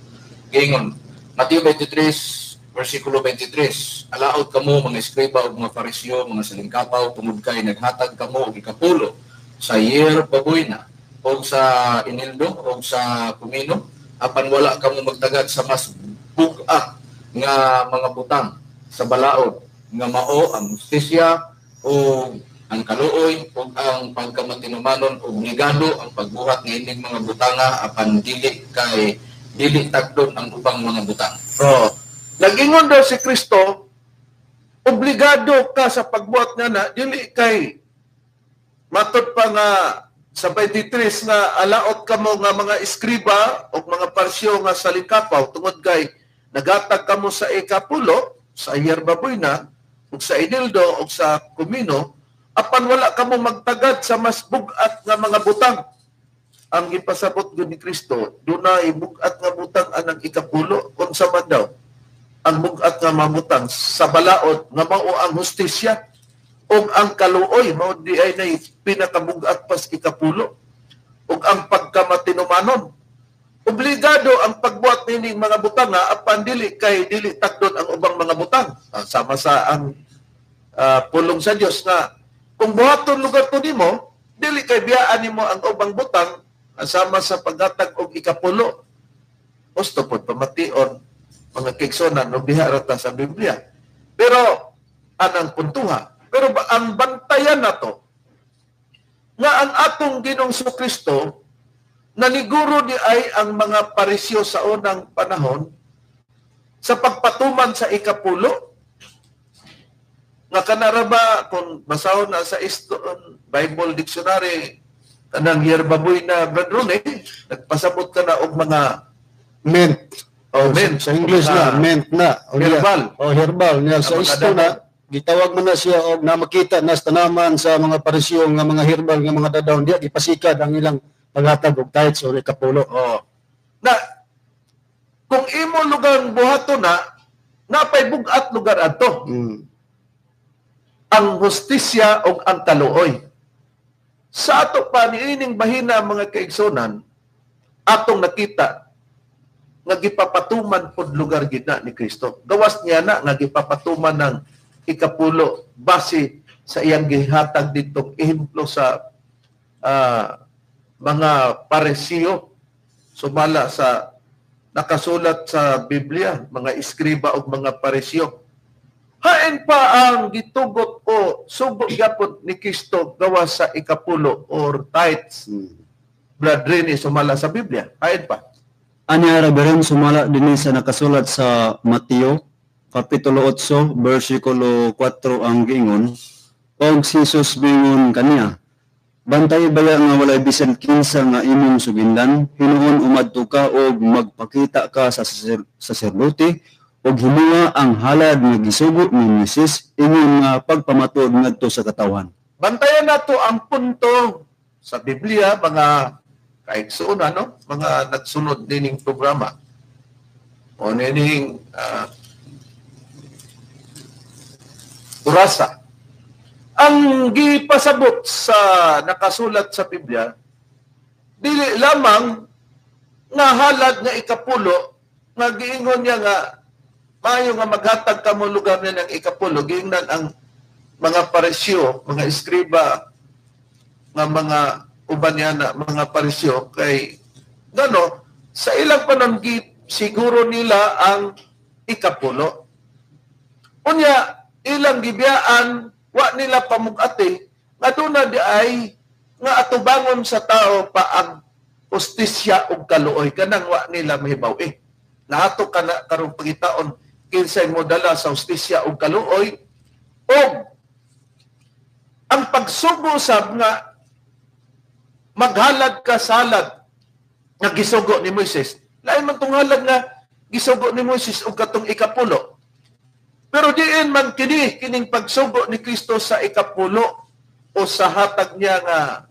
Giingon Mateo 23 versikulo 23, alaot kamo mga eskriba ug mga Pariseo, mga salingkapaw, tungod kay naghatag kamo og ikapulo sa yerba buena og sa inildo og sa kumino, apan wala kamo magtagad sa mas bug-a nga mga butang sa balaod, nga mao ang hustisya o ang kaluoy ug ang pagkamatinumanon. Obligado ang pagbuhat niining mga butanga apan dili kay dili tagdon ang ubang mga butang. Oh. Nagingon daw si Kristo, obligado ka sa pagbuhat nga na, dili kay matod pa nga sa 23 nga alaot kamo nga mga eskriba o mga parsyo nga salingkapaw tungod kay nagatag kamo sa ikapulo, sa yerba buena, ug sa enildo ug sa kumino, apan wala kamo magtagad sa mas bug-at nga mga butang. Ang gipasabot gyud ni Kristo, dunay bug-at nga butang anang ikapulo. Unsa man daw ang bug-at nga mamutang sa balaod nga mao ang hustisya ug ang kaluoy, mao di ay nay pinakabugat pas ikapulo, ug ang pagkamatinumanon. Obligado ang pagbuhat nining mga butang nga apan dili kay dili takdon ang ubang mga butang. Sama sa ang pulong sa Dios nga kung buhaton lugar to nimo, dili kay biyaan nimo ang ubang butang, sama sa paghatag og ikapulo. Gusto pod pamation mga kaigsuonan og diha ra ta sa Biblia. Pero anang puntuha. Pero ba, ang bantayan nato nga ang atong Ginoong Kristo naniguro di ay ang mga Pariseo sa unang panahon sa pagpatuman sa ikapulo, nga kanara ba kung basahon na sa Easton Bible Dictionary kanang yerba buena, Brad Rone, nagpasabot ka na og mga mint. Oh, mint. Sa English na, mint na. O niya- Herbal. O herbal. Niya, sa Ang mga isto na, gitawag mo na siya og na makita na sa tanaman sa mga Pariseo nga mga herbal nga mga dadawon diya gipasikad ang ilang paghatag og tithes or ikapulo. Oh. Na kung imo lugar buhaton na, napay bug-at lugar adto. Ang hustisya og ang kaluoy. Sa ato pa niining bahina, mga kaigsonan, atong nakita nga gipapatuman pod lugar gid na ni Kristo. Gawas niya na nga gipapatuman ng ikapulo base sa iyang gihatag ditong ehemplo sa mga Pariseo sumala sa nakasulat sa Biblia, mga eskriba ug mga Pariseo. Hain pa ang gitugot o sugo gyapon ni Kristo gawas sa ikapulo or tithes, Brad Rene, sumala sa Biblia? Hain pa. Anya, Reverend, sumala dinhi sa nakasulat sa Mateo kapitulo 8 bersikulo 4 ang giingon, og si Jesus mingon kaniya, "Bantay baya nga walay bisan kinsa nga imong suginlan, hinuon umadto ka og magpakita ka sa saserdote og himuha ang halad nga gisugo ni Moises ingon nga pagpamatuod ngadto sa katawhan." Bantayan nato ang punto sa Biblia, mga kaigsoon, ano, mga nagsunod nining programa o nining orasa. Ang gipasabot sa nakasulat sa Biblia, dili lamang nga halad nga ikapulo, nga giingon niya nga maayo nga maghatag kamo lugar niya ng ikapulo, giingnan ang mga Pariseo, mga eskriba, nga mga uban niya na mga Pariseo, kay gano sa ilang panahon siguro nila ang ikapulo. Unya ilang gibiyaan, wa nila pamugati nga duna di ay nga atubangon sa tao pa ang hustisya ug kaluoy, kanang wa nila mahibaw-i. Nahato ka na karong pangitaon kinsay mo dala sa hustisya ug kaluoy og ang pagsugo sab nga maghalad ka sa halad nga gisugo ni Moises. Lain man tong halad nga gisugo ni Moises og katong ikapulo. Pero diin man kini kining pagsugo ni Kristo sa ikapulo o sa hatag niya nga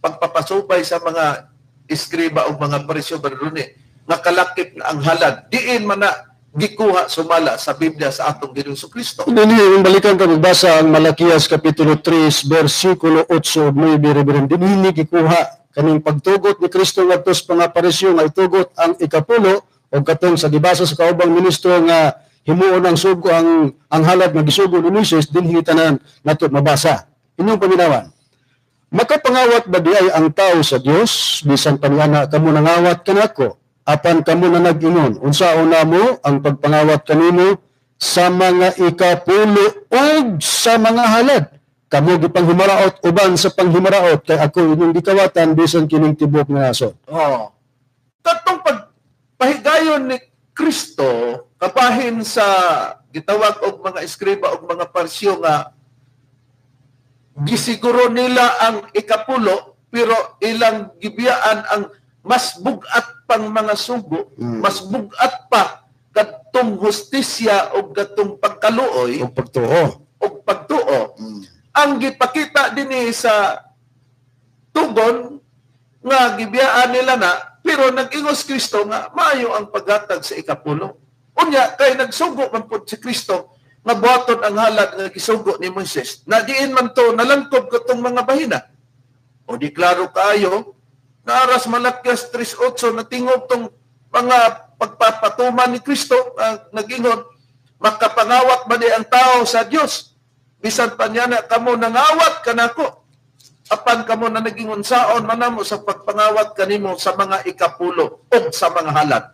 pagpapasubay sa mga eskriba o mga Pariseo barune nga kalakip na ang halad, diin man na gikuha sumala sa Biblia sa atong Ginoong Kristo. Dili, kung balikan ka magbasa ang Malakias Kapitulo 3, versikulo 8 ug 9, Reverend, dinhi gikuha kaning pagtugot ni Kristo ngadto sa mga Pariseo nga itugot ang ikapulo o katong sa gibasa sa kaubang ministro nga himuon ang sugo ang halad nga gisugo ni Moises, dinhi tanan nato mabasa. Inyong paminawan. Makapangawat ba di ay ang tao sa Dios bisan paniana kamo nangawat kanako? Apan kamo na nag-ingon, unsaon namo ang pagpangawat kanimo? sa mga ikapulo ug sa mga halad. Kamo gipanghimaraot uban sa panghimaraot kay ako inyong gikawatan bisan kining tibok nga nasod. Oh. Katong pagpahigayon ni Kristo kabahin sa gitawag og mga eskriba og mga Pariseo nga gisiguro nila ang ikapulo pero ilang gibiyaan ang mas bugat pang mga sugo, mas bugat pa kadtong hustisya o kadtong pagkaluoy Og pagtuo. Og pagtuo. Ang gipakita dinhi sa tugon nga gibiyaan nila na, pero nag-ingos Kristo nga maayo ang paghatag sa ikapulo. Unya kay nagsugo man pud si Kristo nga buhaton ang halad nga gisugo ni Moises. Na diin man to nalangkob katong mga bahina. O di klaro kaayo, naaras Malakias 3:8 natingob tong mga pagpapatuman ni Kristo, nag-ingon, makapangawat ba di ang tao sa Dios? Bisan pa niya na kamo nangawat kanako. Apan kamo na naging unsaon manamo sa pagpangawat kanimo sa mga ikapulo o sa mga halad.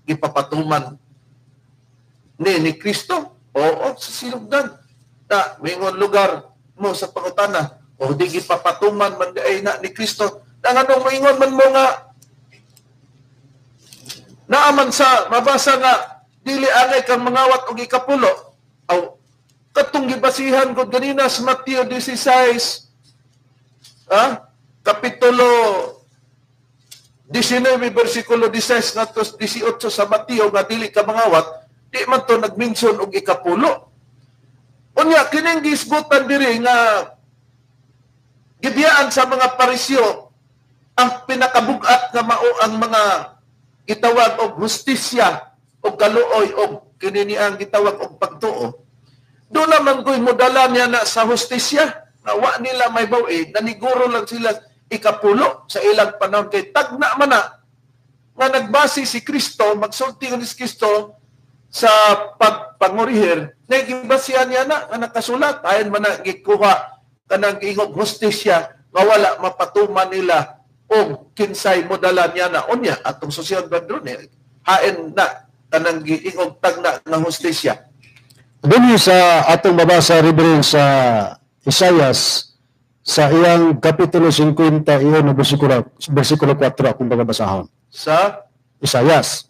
Gipapatuman ni Kristo. Oo, sa sinugdan. Na, mingon lugar mo sa pangutana. O di gipapatuman man di ay na ni Kristo. Na nganong moingon man mo nga naaman sa mabasa nga dili angay kang mangawat og ikapulo. Aw, katong gibasihan ko ganina sa Mateo 16, kapitulo 19 bersikulo 16 ngadto 18 sa Mateo nga dili ka mangawat, di man to nagmension og ikapulo. Unya kining gisgutan diri nga gibiyaan sa mga Pariseo ang pinakabugat nga mao ang mga gitawag og hustisya og kaluoy og kini ang gitawag og pagtuo. Doon naman ko'y modala niya na sa hustisya na wa nila may bawi, naniguro lang sila ikapulo sa ilang panahon kay tagna man na nga nagbase si Kristo, magsulti ni Kristo sa pagpangurihir, nagibasihan niya na nga nakasulat, ayon man na gikuha kanang ingog hustisya nga wala mapatuman nila og kinsay modala niya na. Unya atong sosyon badron hain na kanang giingog tagna nga hustisya. Dinhi sa atong mabasa, Reverend, sa Isayas sa iyang kapitulo 50 iyon na bersikulo 4 akong pagabasahon. Sa Isayas.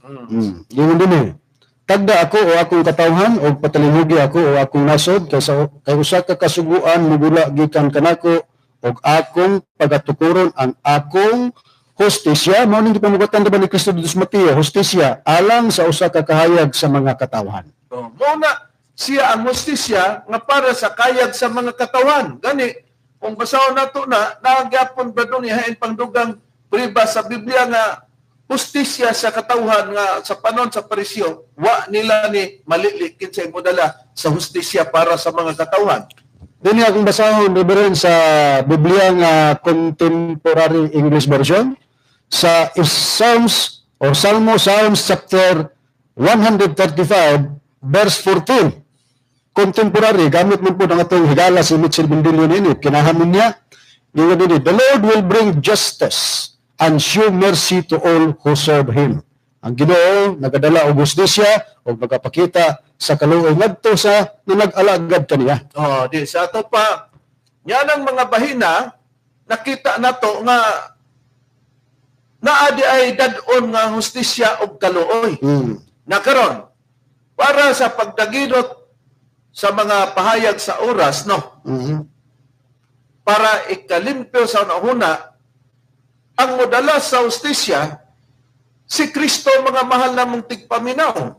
Ingon dinhi. Tagda ako o akong katawhan og patalinhugi ako o akong nasod kay sa kay usa ka kasuguan mugula gikan kanako og akong pagatukuron ang akong hustisya. Mao ning gipamugatan diba ni Kristo dito sa Mateo, hustisya alang sa usa ka kahayag sa mga katawhan. Oh, mao na siya ang hustisya nga para sa kayag sa mga katawan. Gani kung basahon nato na nagyapon ba dun hain pangdugang priba sa Biblia nga hustisya sa katawhan nga sa panon sa Pariseo wa nila ni malili kinsay modala sa hustisya para sa mga katawhan. Dinhi akong basahon, Reverend, sa Biblia nga Contemporary English Version sa Psalms or Salmo Psalms chapter 135 verse 14. Contemporary, gamit mo po ng atong higala si Mitchell Bendilio nini, kinahamon niya. Ingon dinhi, the Lord will bring justice and show mercy to all who serve Him. Ang Ginoo nagadala og hustisya og magapakita sa kaluoy ngadto sa nag-alagad kaniya. Oh, di sa ato pa nya nang mga bahina nakita nato nga naa di ay dad-on nga hustisya og kaluoy. Na karon para sa pagdaginot sa mga pahayag sa oras, no? Para ikalimpyo sa una-una ang modala sa hustisya si Kristo, mga mahal namong tigpaminaw.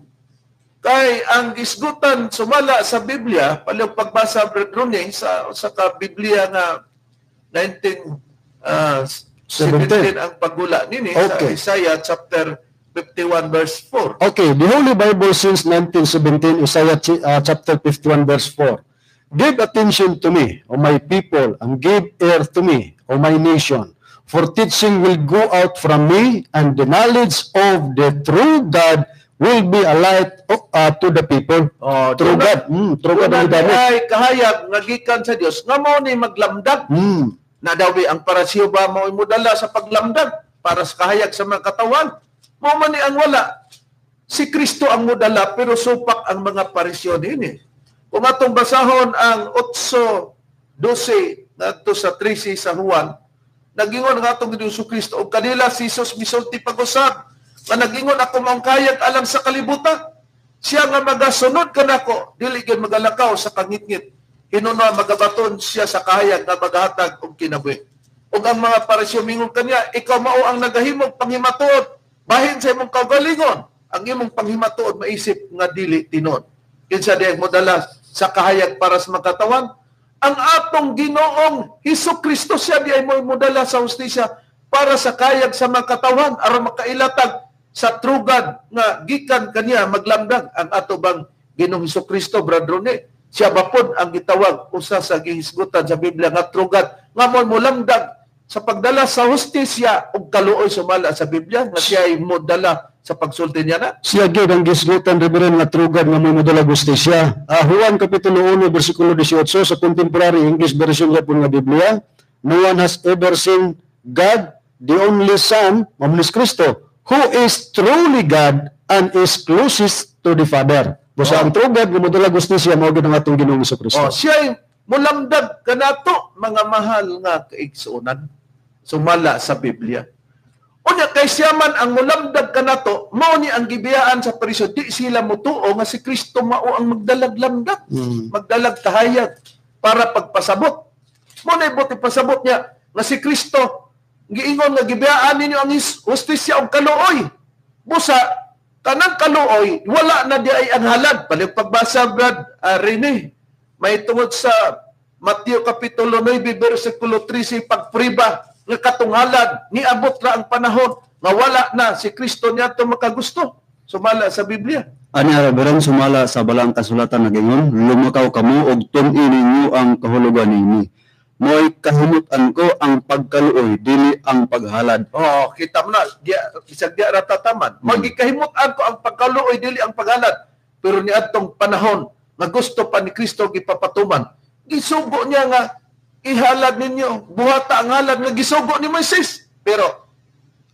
Kay ang gisgutan sumala sa Biblia, palihog pagbasa Brad Rooney sa ka Biblia nga 19 17 ang paggula nini sa Isaiah chapter 51 verse 4. Okay, the Holy Bible since 1917, Isaiah chapter 51 verse 4. Give attention to me, O my people, and give ear to me, O my nation. For teaching will go out from me, and the knowledge of the true God will be a light to the people. Oh, true God. True God ang gamit. Ay kahayag nga gikan sa Dios nga mao ni maglamdag. Nadawi ang Paraseo ba mao modala sa paglamdag para sa kahayag sa mga katawan? Mao man ni ang wala. Si Kristo ang modala pero supak ang mga Pariseo niini. Kung atong basahon ang 8:12 ngadto sa 13 sa Juan, nagingon ang atong Ginoong Kristo og kanila si Jesus misulti pag-usab nga nagingon, "Ako maong kahayag alang sa kalibutan. Siya nga magasunod kanako dili gyud magalakaw sa kangitngit, hinuna magabaton siya sa kahayag nga magahatag og kinabuhi." Ug ang mga Pariseo mingon kaniya, "Ikaw mao ang nagahimog panghimatuod bahin sa imong kaugalingon. Ang imong panghimatuod maisip nga dili tinuod. Kinsa diay modala sa kahayag para sa makatawan?" Ang atong Ginoong Hesus Kristo. Siya di ay mo modala sa hustisya para sa kahayag sa mga katawan aron makailatag sa true God nga gikan kaniya maglamdag. Ang ato bang Ginoong Hesus Kristo, Brad Rone, siya ba pod ang gitawag usa sa gihisgutan sa Biblia nga true God nga mo molamdag sa pagdala sa hustisya ug kaluoy sumala sa Biblia nga siya ay modala sa pagsulti niya na? Siya gyud ang gisgutan, Reverend, nga true God nga may modala hustisya. Juan Kapitulo 1 versikulo 18 sa Contemporary English Version gyapon nga Biblia, "No one has ever seen God, the only Son," mao ni Kristo, "who is truly God and is closest to the Father." Basta ang true God nga modala hustisya mao gyud ang atong Ginoong Kristo. Oh, siya ay mulamdag kanato, mga mahal nga kaigsuonan, sumala sa Biblia. Unya kay siya man ang mulamdag kanato, mao ni ang gibiyaan sa Pariseo, di sila mutuo nga si Kristo mao ang magdalag lamdag, magdalag kahayag para pagpasabot. Mo na ibot ipasabot niya nga si Kristo giingon nga gibiyaan ninyo ang hustisya og kaluoy. Busa kanang kaluoy wala na di ay ang halad. Balik pagbasa, Brad Rene. May tungod sa Mateo Kapitulo 9 versikulo 13, pagpriba nga katunghalad niabot ra ang panahon nga wala na si Kristo niadto makagusto sumala sa Biblia. Ani, Reverend, sumala sa Balaang Kasulatan nagingon, "Lumakaw kamo og tun-i ninyo ang kahulugan nini. Mo'y kahimutan ko ang pagkaluoy, dili ang paghalad." Oh, kita mo na, diya, bisag diya ra tataman. Magikahimutan ko ang pagkaluoy, dili ang paghalad. Pero niadtong panahon nga gusto pa ni Kristo gipapatuman, gisugo niya nga ihalad ninyo, buhata ang halad nga gisugo ni Moises. Pero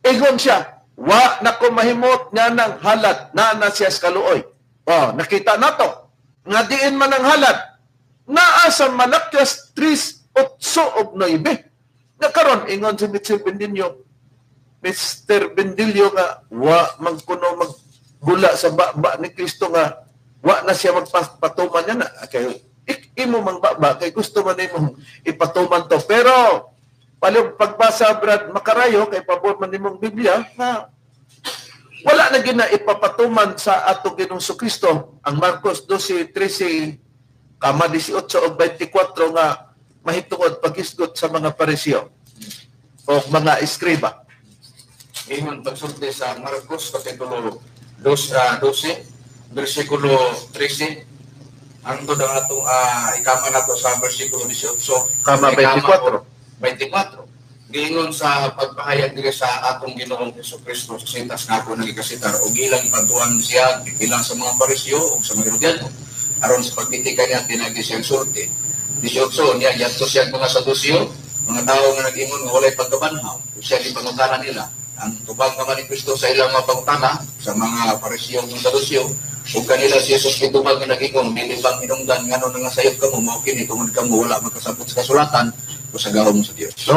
ingon siya, "Wa na ko mahimot nga ng halad na na siya sa kaluoy." Oh, nakita nato nga diin man ang halad naa sa Malakias 3:8 ug 9. Na karon ingon si Mr. Bendillo, Mr. Bendillo nga wa man kuno maggula sa baba ni Kristo nga wa na siya magpatuman niya na kay imo mang baba kay gusto man imong ipatuman to. Pero palihog pagbasa, Brad Makarayo, kay pabor man nimong Biblia nga wala na gina ipapatuman sa atong Ginoong Kristo ang Marcos 12:13 kama 18 ug 24 nga mahitungod paghisgot sa mga Pariseo o mga eskriba. Ingon pagsulti sa Marcos Kapitulo 2, 12 versikulo 13 hangtod ang atong ikama nato sa versikulo 18. Kama Ikama 24. 24. Giingon sa pagpahayag diri sa atong Ginoong Hesus Kristo sa sintas nga ako nagikasitar og ilang ipantuan siya bilang sa mga Pariseo ug sa mga Herodiano aron sa pagbitika niya pinagi siyang sulti. 18 niya yadto siya mga Saduseo, mga tawo nga nag-ingon nga walay pagkabanhaw. Ug siya gipangutana nila. Ang tubag naman ni Kristo sa ilang mga pangutana sa mga Pariseo ug Saduseo, ug kanila si Jesus gitubag nga nag-ingon, "Dili bang hinungdan ngano nga sayop kamo? Mao kini tungod kamo wala makasabot sa kasulatan o sa gahom sa Dios." So,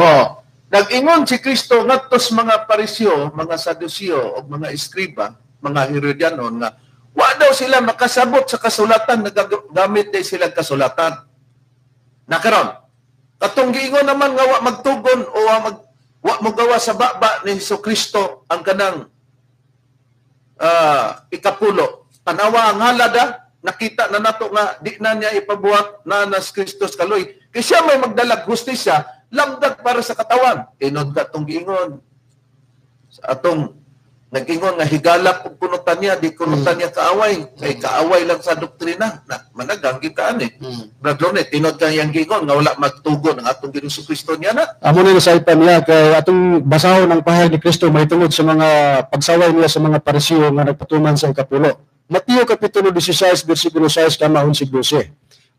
nag-ingon si Kristo ngadto sa mga Pariseo, mga Saduseo o mga eskriba, mga Herodiano nga wa daw sila makasabot sa kasulatan, nagagamit day sila kasulatan. Nakaron, katong giingon naman nga wa magtugon o wa mogawa sa baba ni Hesus Kristo ang kanang ikapulo. Tanawa ang halada, nakita na nato nga di na niya ipabuhat na nas Kristus kaloy. Kay siya may magdalag hustisya, lamdag para sa katawan. Inon katong giingon sa atong nag-ingon nga higalak og kunutan niya, di kunutan niya kaaway, kay kaaway lang sa doktrina. Na managang gitaan eh. Brad Lone, tinod kang yang giingon nga wala magtugon ang atong Ginoong Kristo niya na. Amo na nasaypan niya kay atong basahon ang pahayag ni Kristo mahitungod sa mga pagsaway niya sa mga Pariseo nga nagpatuman sa ikapulo. Mateo Kapitulo 16 versikulo 6 kama 11:12.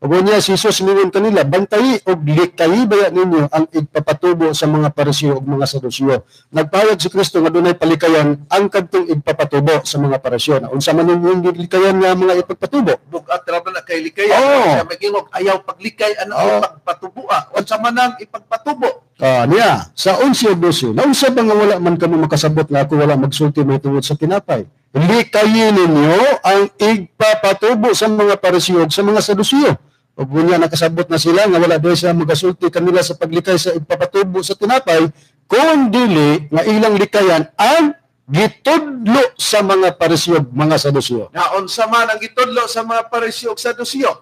Ug unya si Jesus mingon kanila, "Bantayi og likayi baya ninyo ang igpapatubo sa mga Pariseo ug mga Saduceo." Nagpahayag si Kristo nga dunay palikayan ang kadtong igpapatubo sa mga Pariseo. Na unsa man yung likayan nga mga ipagpatubo? Bugat ra ba na kay likayan? Siya magingog ayaw paglikay ano ipagpatuboa. Unsa man ang ipagpatubo? Ah, niya, sa 11 ug 12, "Naunsa ba nga wala man kamo makasabot nga ako wala magsulti mahitungod sa tinapay? Likayin ninyo ang igpapatubo sa mga Pariseo ug sa mga Saduceo." Ug unya nakasabot na sila nga wala diay siya magasulti kanila sa paglikay sa igpapatubo sa tinapay, kung dili nga ilang likayan ang gitudlo sa mga Pariseo ug mga Saduceo. Na unsa man ang gitudlo sa mga Pariseo ug Saduceo?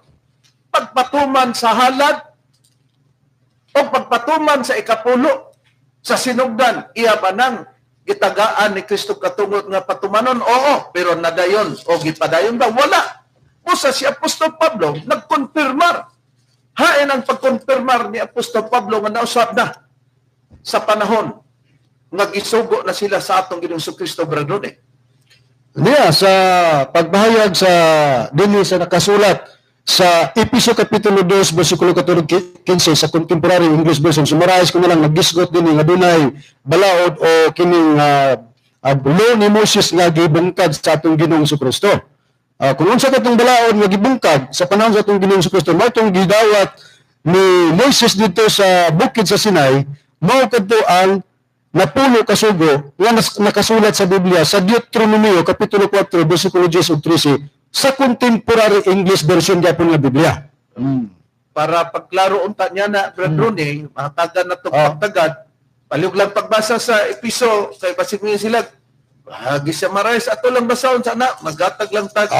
Pagpatuman sa halad o pagpatuman sa ikapulo sa sinugdan, iya ba nang gitagaan ni Kristo katungot nga patumanon? Oo, pero nadayon o gipadayon ba? Wala. Busa si Apostol Pablo nagkonfirmar. Hain ang pagkonfirmar ni Apostol Pablo nga nausap na sa panahon nga gisugo na sila sa atong Ginoong Kristo, Brother? Niya sa pagbahayag sa dinhi sa nakasulat sa Episo Kapitulo 2 versikulo 14 15 sa Contemporary English Version, summarize ko na lang, naggisgot dinhi nga dunay balaod o kining law ni Moses nga gibungkag sa atong Ginoong Kristo. Kung unsa katong balaod nga gibungkag sa panahon sa atong Ginoong Kristo, mao tong gidawat ni Moises dito sa bukid sa Sinai, mao kadto ang napulo kasugo nga nakasulat sa Biblia sa Deuteronomio Kapitulo 4 versikulo 10 ug 13 sa Contemporary English Version gyapon nga Biblia. Para pagklaro unta niya na, Brad Rooney, mahatagan na itong pagtagad, palihog lang pagbasa sa Episo, kay basig mo sila, bahagi siya marais, ato lang basahon sana, magatag lang tag,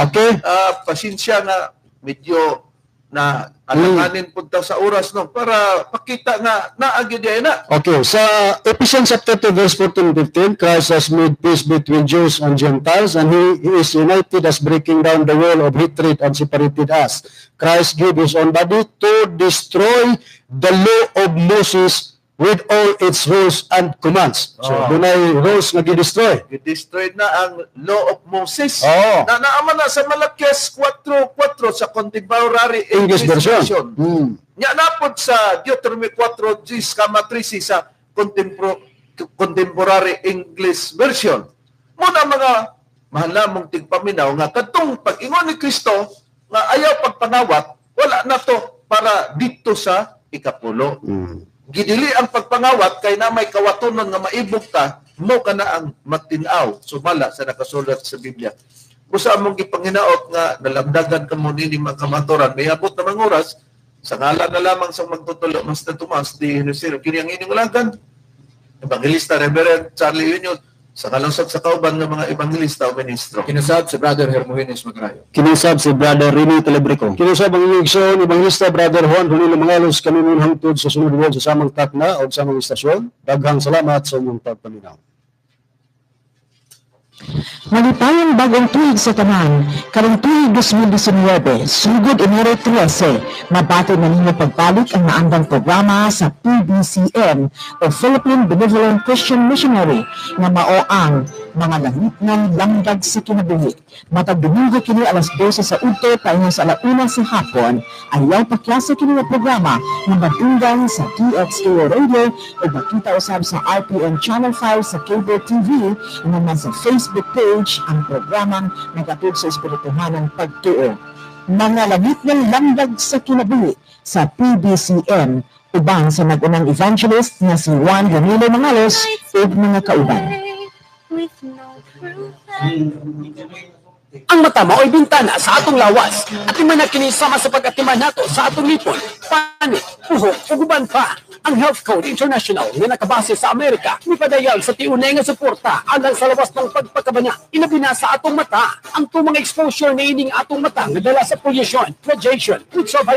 pasensya nga, medyo na alanganin punta sa oras, no, para pakita nga naagi di na. Okay, sa Ephesians chapter 2 verse 14 and 15, "Christ has made peace between Jews and Gentiles, and he is united as breaking down the wall of hatred and separated us. Christ gave his own body to destroy the law of Moses with all its rules and commands." So, dunay rules nga gi-destroy. Gi-destroy na ang law of Moses. Na naama na sa Malakias 4:4 sa Contemporary English Version. Nya napod sa Deuteronomy 4, 10 kama 13 sa Contemporary English Version. Muna mga mahal namong tigpaminaw nga kadtong pag-ingon ni Kristo nga ayaw pagpangawat, wala na to para dito sa ikapulo. Gidili ang pagpangawat kay na may kawatonon nga maibog ka, mo ka na ang matinaw sumala sa nakasulat sa Biblia. Busa among gipanginaot nga nalamdagan kamo nini mga kamaturan, may abot na mga oras sa ngalan na lamang sa magtutulo, Master Tomas di Hinosero, kini ang inyong lagan, Evangelista Reverend Charlie Union, sa kalusad sa kauban ng mga evangelista o ministro. Kinusab si Brother Hermogenes Magrayo. Kinusab si Brother Rene Telebrico. Kinusab ang inyong igsoon, Evangelista Brother Juan Ronilo Mangalos, kami mun hangtod sa sunod buwan sa samang takna o samang istasyon. Daghang salamat sa inyong pagpaminaw. Malipayong bagong tuig sa tanan, karong tuig 2019, sugod Enero 13, mabati na ninyo pagbalik ang maandang programa sa PBCM o Philippine Benevolent Christian Missionary nga mao ang Mga Langitnang Lamdag sa Kinabuhi. Matag Domingo kini alas 12 sa udto paingon sa alauna sa hapon, ayaw pakyasa kini nga programa nga madunggan sa DXKO Radio o makita usab sa RPN Channel 5 sa Cable TV nga man sa Facebook page ang programang nagatug sa espirituhanang pagtuo. Mga Langitnang Lamdag sa Kinabuhi sa PBCM uban sa nag-unang evangelist nga si Juan Ramilo Mangalos ug mga kauban. With no proof and Ang mata mao'y bintana sa atong lawas. Atiman na kini sama sa pag-atiman nato sa atong ngipon, panit, buhok ug uban pa. Ang Health Code International nga nakabase sa Amerika mipadayag sa tiunay nga suporta alang sa lawas ng pagpakabana. Ilabi na sa atong mata. Ang tumang exposure niining atong mata nga dala sa pollution, radiation, ultraviolet